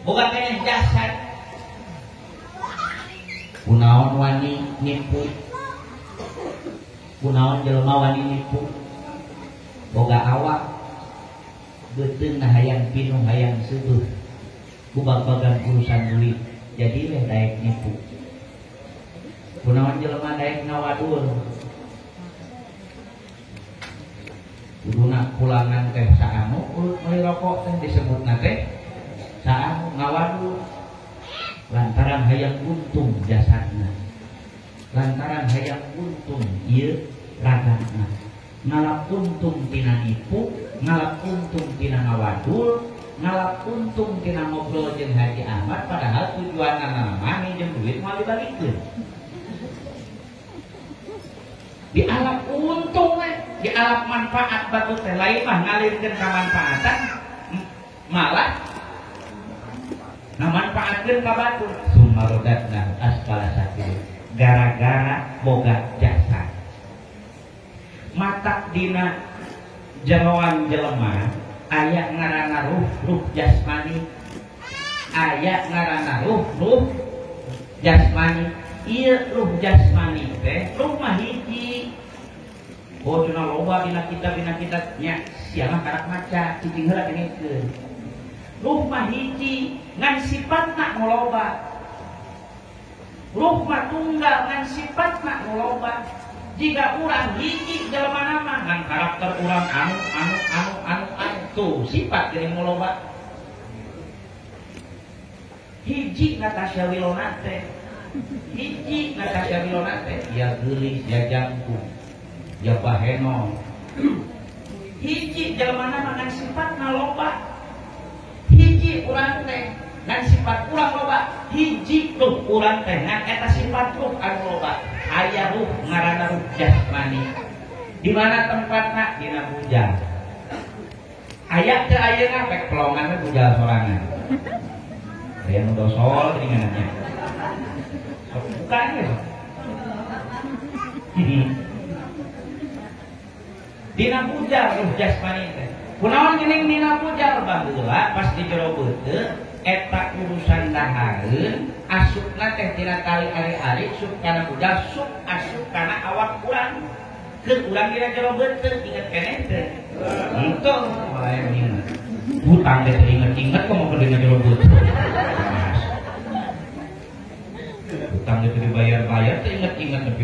Boga keneh jasad. Kunaon wani nipu, kunaon jelema wani nipu, boga awak beuteungna hayang pinuh hayang seueuh ku bag-bagan urusan duit jadi weh daek nipu. Kunaon jelema daek ngawadul, kuduna pulangan teh saanu meuli rokok teh disebutna teh saanu ngawadul lantaran hayang untung jasadna, lantaran hayang untung ieu ragana, ngalap untung tina nipu, ngalap untung tina ngawadul, ngalap untung tina ngobrol jeung Haji Ahmad padahal tujuanna mah jeung duit moal dibalikeun. Dialap untung we, dialap manfaat batur teh lain mah ngalirkeun kamanfaatan malah ngamanfaatkeun ka batur. Sumarodatna asfala safilin gara-gara boga jasa. Matak dina jeroan jelema aya ngaranna ruh jasmani, aya ngaranna ruh jasmani. Ieu ruh jasmani teh ruh mah hiji. Oh cenah loba dina kitab nya sia mah karak maca cicing heula dengekeun. Ruh mah hiji ngan sifatna nu loba. Ruh mah tunggal ngan sifatna nu loba. Jika urang hiji jelema mah ngan karakter urang anu anu anu anu anu tuh sifat geuning nu loba. Hiji Natasha Wilona teh, hiji Natasha Wilona teh ya geulis ya jangkung ya baheno. Hiji jelema mah ngan sifatna loba. Hiji urang teh ngan sifat urang loba. Hiji ruh urang teh ngan eta sifat ruh anu loba. Aya ruh ngaranna ruh jasmani. Di mana tempatna? Dina bujal. Aya teu ayeuna pek pelongan we bujal sorangan. Aya nu dosol geuningannya. Sok buka ieu sok. Dina bujal ruh jasmani teh. Kunaon geuning dina bujal baheula pas di jero beuteung eta urusan dahareun asupna teh tina tali ari-ari sup kana bujal sup asup kana awak urang. Keur urang dina jero beuteung inget keneh teh. Untung malah inget. Hutang teh inget-inget komo dina jero beuteung. Hutang teh dibayar-bayar teh inget-inget nepi